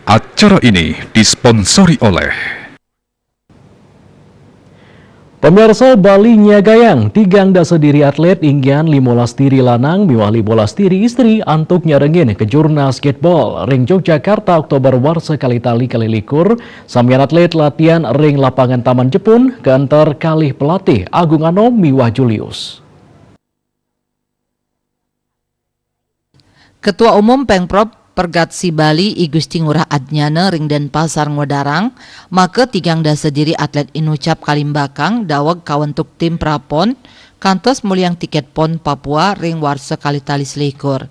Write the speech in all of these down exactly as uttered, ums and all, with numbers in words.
Acara ini disponsori oleh Pemirsa, Bali nyagayang tigang dasa diri atlet, inggian limolas diri lanang miwah limolas diri istri antuk nyarengin Kejurnas Gateball ring Yogyakarta Oktober warsa kalih tali kalih likur. Samian atlet latihan ring lapangan Taman Jepun, kaantar kalih pelatih Agung Anom miwah Julius. Ketua Umum Pengprov Pergatsi Bali I Gusti Ngurah Adnyana ring Denpasar ngwedarang, maka tigang dasa diri atlet inucap kalimbakang daweg kawentuk tim prapon kantos muliang tiket pon Papua ring warsa kalih tali selikur.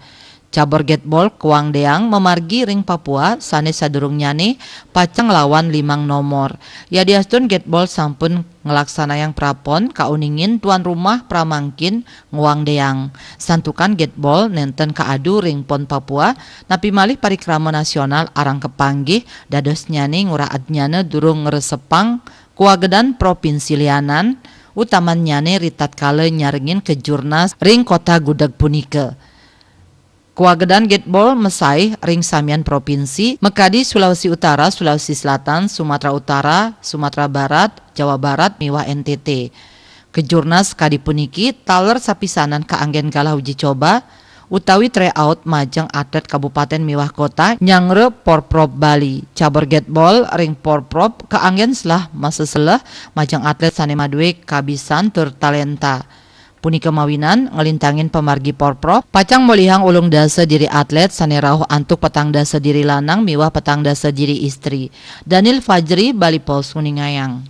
Cabur Gateball Kuang Deang mamargi ring Papua sane sadurungnyane pacang nglawan limang nomor. Yadiastun Gateball sampun nglaksanayang prapon kauningin tuan rumah pramangkin Nguang Deang. Santukan Gateball nenten kaadu ring pon Papua, napi malih parikrama nasional arang kapanggih, dadosnyane Ngurah Adnyana durung ngresepang kuagedan propinsi lianan, utamannyane ritatkala nyarengin Kejurnas ring kota Gudeg punika. Kuagedan Gateball masaih ring samian propinsi, makadi Sulawesi Utara, Sulawesi Selatan, Sumatera Utara, Sumatera Barat, Jawa Barat, miwah N T T. Kejurnas kadi puniki taler sapisanan kaanggen galah uji coba utawi tryout majeng atlet kabupaten miwah kota nyanggra Porprov Bali. Cabur Gateball ring Porprov kaanggen selah maseseleh majeng atlet sane madue kabisan tur talenta. Punika mawinan nglintangin pamargi Porprov pacang molihang ulung dasa diri atlet sane rauh antuk petang dasa diri lanang miwah petang dasa diri istri. Daniel Fajri, Bali Post, nguningayang.